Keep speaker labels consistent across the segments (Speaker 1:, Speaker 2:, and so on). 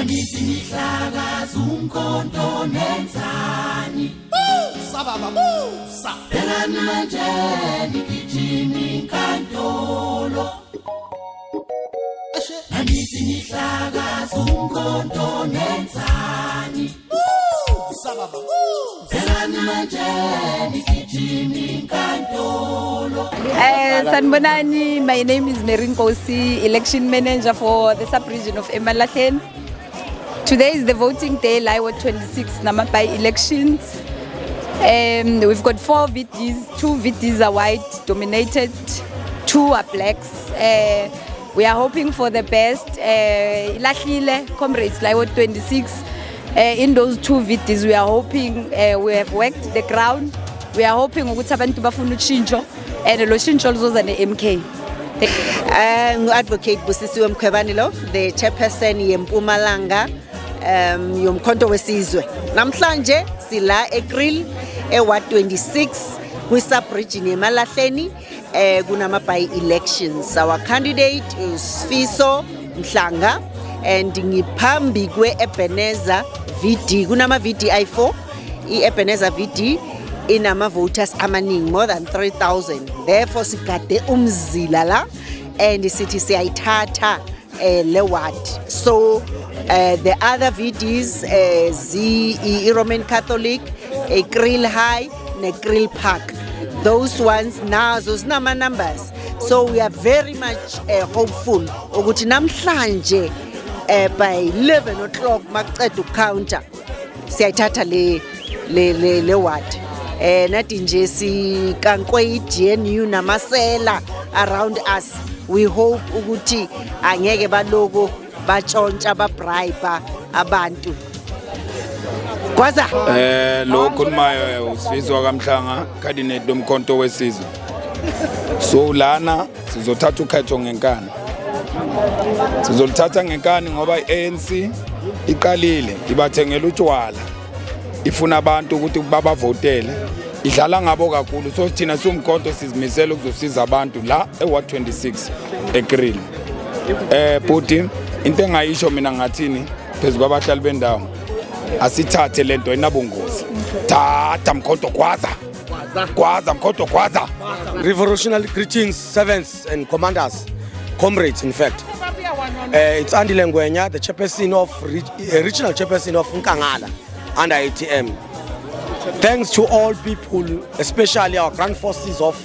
Speaker 1: Nanithi nihlakaza umkhonto, nenzani?
Speaker 2: Sababa busa.
Speaker 1: Bhekani manje nigijima inkantolo.
Speaker 2: Eshe.
Speaker 1: Nanithi nihlakaza umkhonto, nenzani?
Speaker 2: Sababa busa.
Speaker 1: Bhekani manje nigijima inkantolo.
Speaker 3: Sanibonani, my name is Mary Nkosi, election manager for the sub-region of Emalahleni. Today is the voting day, la e-Ward 26, nama by-elections. We've got four VDs, two VDs are white dominated, two are blacks. We are hoping for the best. Ilahlile, comrades, la e-Ward 26. In those two VDs, we are hoping, we have worked the ground. We are hoping ukuthi abantu bafuna ushintsho and lo shintsho luzoza ne-MK.
Speaker 4: Ngu-advocate Busisiwe Mkhwebane lo, the chairperson yeMpumalanga yomkhonto wesizwe. Namhlanje sila eKriel eWard 26 kwi-sub-region yeMalahleni, kunama by elections. Our candidate is Fiso Mhlanga and ngiphambi kwe-Ebenezer VD. Kunama VDI 4. I-Ebenezer VD inama voters amaningi, more than 3000. Therefore sigade umzila la and sithi siyayithatha le ward. So the other VDs, zi i-Roman Catholic, Kriel High ne-Kriel Park, those ones nazo zinama numbers. So we are very much hopeful ukuthi namhlanje by 11 o'clock makuceda ukucounter siyayithatha le ward. Nathi nje sikankwe i-GNU namasela around us. We hope ukuthi angeke baloko batshontsha, babribe abantu. Kwaza.
Speaker 5: Lo khulumayo uSifiso kaMhlanga, candidate lomkhonto wesizwe. So lana sizothatha ukhetho ngenkani. Sizolithatha ngenkani ngoba iANC iqalile ibathengela utshwala. Ifuna abantu ukuthi babavotele. Idlala ngabo kakhulu. So thina siwumkhonto sizimisela ukuzosiza abantu la eWard 26 eKriel. Buti, into engayisho mina ngathini phezulu kwabahlali bendawo, asithathe lento inabungozi. Thatha mkhonto, gwaza gwaza, mkhonto gwaza.
Speaker 6: Revolutionary greetings, servants and commanders, comrades, in fact. It's Andile Ngwenya, the chairperson of, regional chairperson of Nkangala under ATM. Thanks to all people, especially our grand forces of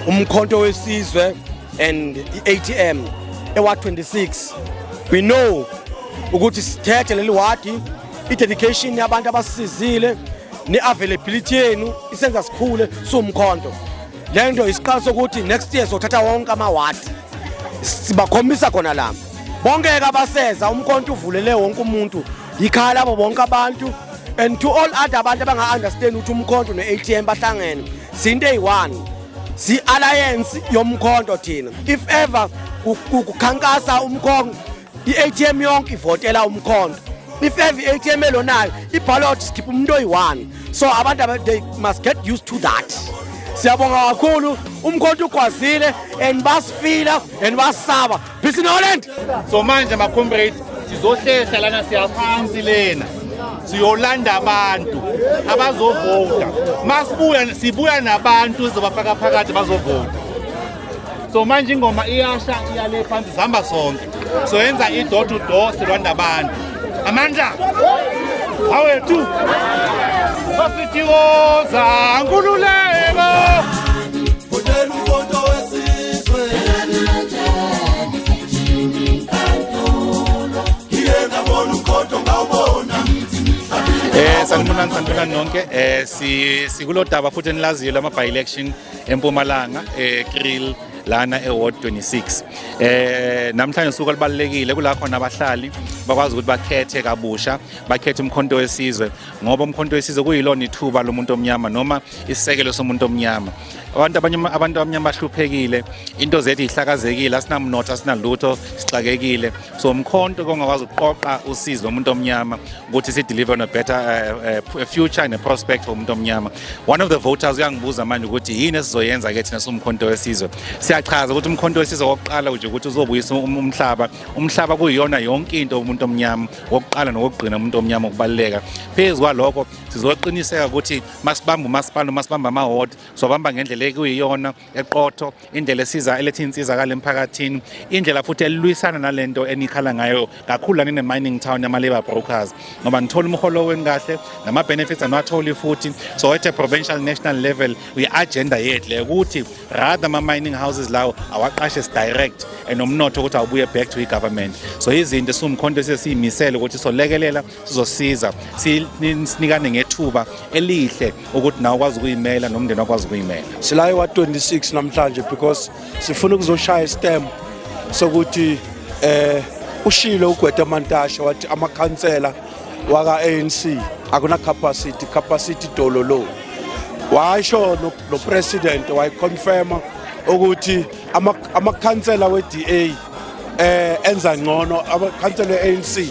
Speaker 6: Umkhonto weSizwe and ATM, eWard 26. We know ukuthi sithethe leli wadi, i-dedication yabantu abasisizile ne-availability yenu isenza sikhule siwumkhonto. Le nto isiqala sokuthi next year sothatha wonke amawadi, sibakhombisa khona la bonke-ke abaseza. Umkhonto uvulele wonke umuntu, yikhaya labo bonke abantu. And to all other abantu abanga-understand ukuthi umkhonto ne-ATM bahlangene, sinto eyi-one, si-alliance yomkhonto thina. If ever kukhankasa umkhonto, i-ATM yonke ivotela umkhonto. If ever i-ATM elonayo iballot, sikhipha umuntu oyi-one. So abantu they must get used to that. Siyabonga kakhulu, umkhonto ugwazile and basifila and basaba. Peace in Holland.
Speaker 7: So manje ma-comrades, sizohlehla lana, siyaphansi lena, siyolanda abantu abazovota. Masibuya sibuya nabantu ezobafaka phakathi bazovota. So manje ingoma iyasha, iyale phansi, sihamba sonke, soyenza i-door to door, silwanda abantu. Amandla awethu, basithi woza nkululeko.
Speaker 2: Votela umkhonto wesizwe.
Speaker 1: Manje nigijima inkantolo.
Speaker 2: Ngiye ngabona umkhonto, ngawubona.
Speaker 7: Sanibonani, sanibonani nonke. Si sikulodaba futhi enilaziyo lama by election eMpumalanga, eKriel lana eWard 26. Namhlanje usuku olubalekile kula khona abahlali bakwazi ukuthi bakhethe kabusha, bakhethe umkhonto wesizwe, ngoba umkhonto wesizwe kuyilona ithuba lomuntu omnyama noma isisekelo somuntu omnyama. Abantu abanye, abantu abamnyama bahluphekile, into zethu ihlakazekile, asinamnotho, asinalutho, sixakekile. So umkhonto kongakwazi ukuqoqa usizo lomuntu omnyama ukuthi si deliver on a better future and a prospect for umuntu omnyama. One of the voters uyangibuza manje ukuthi yini esizoyenza ke thina somkhonto wesizwe. Siya Siyachaza ukuthi uMkhonto weSizwe wokuqala nje ukuthi uzobuyisa umhlaba. Umhlaba kuyiyona yonke into umuntu omnyama, wokuqala nokugcina umuntu omnyama ukubaluleka. Phezu kwalokho sizoqiniseka ukuthi masibamba umasipala, masibamba ama-ward, sobamba ngendlela ekuyiyona eqotho, indlela esiza eletha insizakalo emphakathini, indlela futhi elwisana nalento enikhala ngayo kakhulu lana ne-mining town yama-labour brokers, ngoba nithola umholo wenu kahle nama-benefits aniwatholi futhi. So at a provincial, national level, i-agenda yethu leyo ukuthi rather ama-mining houses lawo awaqashe direct and umnotho ukuthi awubuye back to i-government. So izinto esiwuMkhonto sesiyimisele ukuthi solekelela, sizosiza, sinikane ngethuba elihle ukuthi nawe ukwazi ukuyimela nomndeni wakwazi ukuyimela.
Speaker 8: Sila e-ward 26 namhlanje because sifuna ukuzoshaya istamp sokuthi ushilo uGwede Mantashe wathi amakhansela waka ANC akuna capacity, capacity dololo. Washo no president wayiconfirma ukuthi amakhansela we-DA enza ngcono, amakhansela we-ANC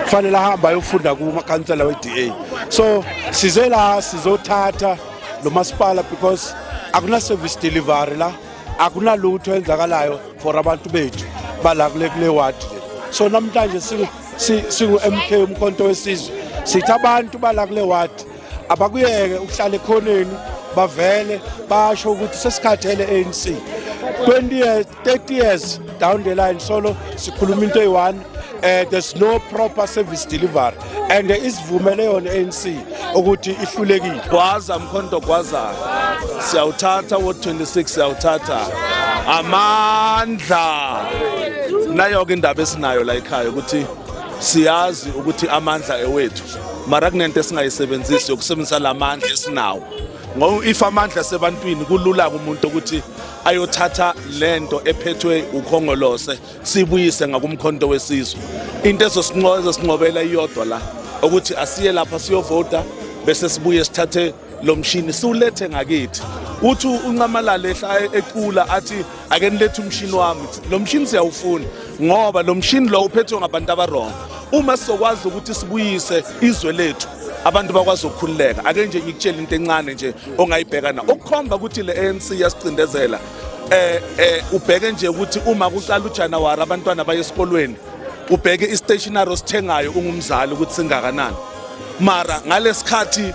Speaker 8: kufanele ahamba ayofunda kumakhansela we-DA. So size la sizothatha lo masipala because akuna service delivery la, akunalutho enzakalayo for abantu bethu bala kule ward le. So namhlanje singu MK, uMkhonto weSizwe, sithi abantu bala kule ward abakuyeke ukuhlala ekhoneni, bavele basho ukuthi sesikhathele ANC. 20 years, 30 years down the line, solo sikhuluma into eyi-one, there's no proper service delivery and isivumele yona ANC ukuthi ihlulekile.
Speaker 9: Gwaza Mkhonto, gwaza! Siyawuthatha ward 26, siyawuthatha amandla. Nayo ke indaba esinayo la ekhaya ukuthi siyazi ukuthi amandla ewethu, mara kunento esingayisebenzisi yokusebenzisa la mandla esinawo, ngoba if amandla sebantwini kulula kumuntu ukuthi ayothatha lento ephethwe uKhongolose, sibuyise ngakuMkhonto weSizwe. Into ezosinqobela iyodwa la, ukuthi asiye lapha siyovota, bese sibuye sithathe lo mshini siwulethe ngakithi. Uthi uNxamalala ehla ecula athi, "Ake nilethe umshini wami." Lo mshini siyawufuna ngoba lo mshini lo uphethwe ngabantu aba-wrong. Uma sizokwazi ukuthi sibuyise izwe lethu, abantu bakwazi ukukhululeka. Ake nje ngikutshele into encane nje ongayibheka na ukukhomba ukuthi le ANC yasicindezela. Ubheke nje ukuthi uma kuqala uJanuary abantwana baye esikolweni, ubheke i-stationery osithengayo ungumzali ukuthi singakanani. Mara ngalesikhathi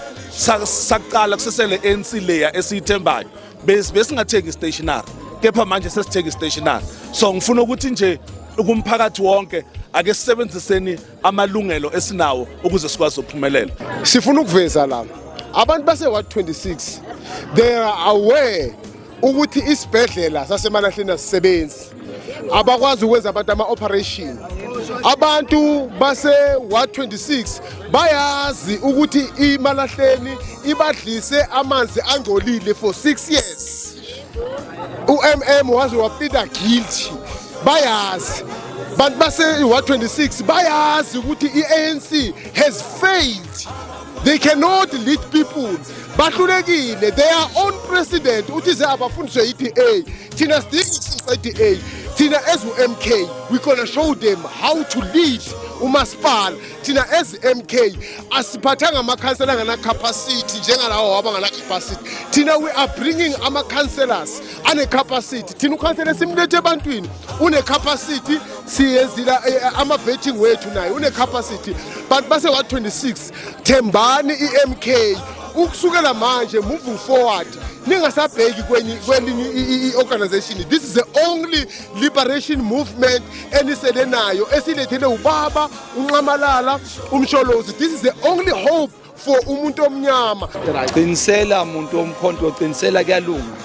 Speaker 9: sakuqala kusesele ANC leya esiyithembayo, besingathengi stationery, kepha manje sesithenga stationery. So ngifuna ukuthi nje kumphakathi wonke, ake sisebenziseni amalungelo esinawo ukuze sikwazi ukuphumelela.
Speaker 10: Sifuna ukuveza la abantu base-ward 26, they are aware ukuthi isibhedlela saseMalahleni asisebenzi, abakwazi ukwenza abantu ama-operation. Abantu base-ward 26 bayazi ukuthi iMalahleni ibadlise amanzi angcolile for 6 years, u-MM waze wapleada guilty. Bayazi bantu base-ward 26, bayazi ukuthi i-ANC has failed, they cannot lead people, bahlulekile. Their own president uthi ze abafundiswe i-DA. Thina sidinga ukufundisa i-DA. Thina as u-MK, we gonna show them how to lead umasipala. Thina as MK asiphathanga amakhansela angana-capacity njengalawo wabangana-capacity. Thina we are bringing ama-councillors ane-capacity. Thina ukhansela esimlethe ebantwini une-capacity. Siyenzila ama-vetting wethu, naye une-capacity. Bantu base-ward 26, thembani i-MK ukusukela manje moving forward, ningasabheki kwelinye i-organization. This is the only liberation movement enisele nayo, esilethele ubaba uNxamalala, uMsholozi. This is the only hope for umuntu omnyama.
Speaker 11: Qinisela muntu womkhonto, qinisela, kuyalunga.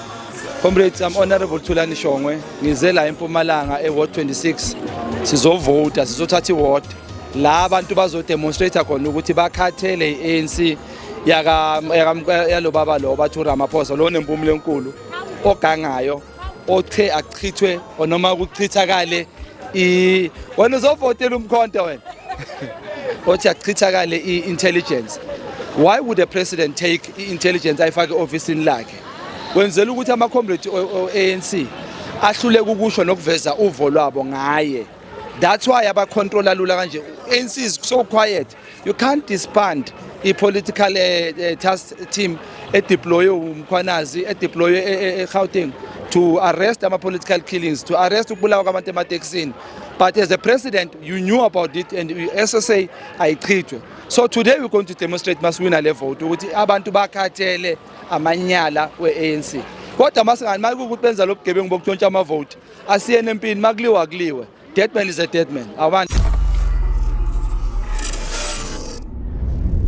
Speaker 11: Comrades, I'm Honorable Thulani Shongwe. Ngize la eMpumalanga e-ward 26, sizovota, sizothatha i-ward la abantu bazodemonstrate khona ukuthi bakhathele i-ANC yaka yalo baba lo bathi uRamaphosa lo nempumulo enkulu ogangayo othe achithwe noma kuchithakale i wena uzovotela uMkhonto wena othi achithakale i-intelligence. Why would the president take i-intelligence ayifake e-ofisini lakhe? Wenzela ukuthi ama-comrade o-ANC ahluleke ukusho nokuveza uvo lwabo ngaye. That's why abacontrola lula kanje. ANC is so quiet. You can't disband i-political task team edeploye uMkhwanazi, edeploye eGauteng. To arrest ama-political killings, to arrest ukubulawa kwabantu ematekisini. But as a president, you knew about it and i-SSA ayichithwe. So today we're going to demonstrate, masiwina le vote, ukuthi abantu bakhathele amanyala we-ANC. Kodwa masingani makuwukuthi benza lo bugebengu bokutshontsha amavoti, asiyene empini. Makuliwa kuliwe. Dead man is a dead man. Abantu.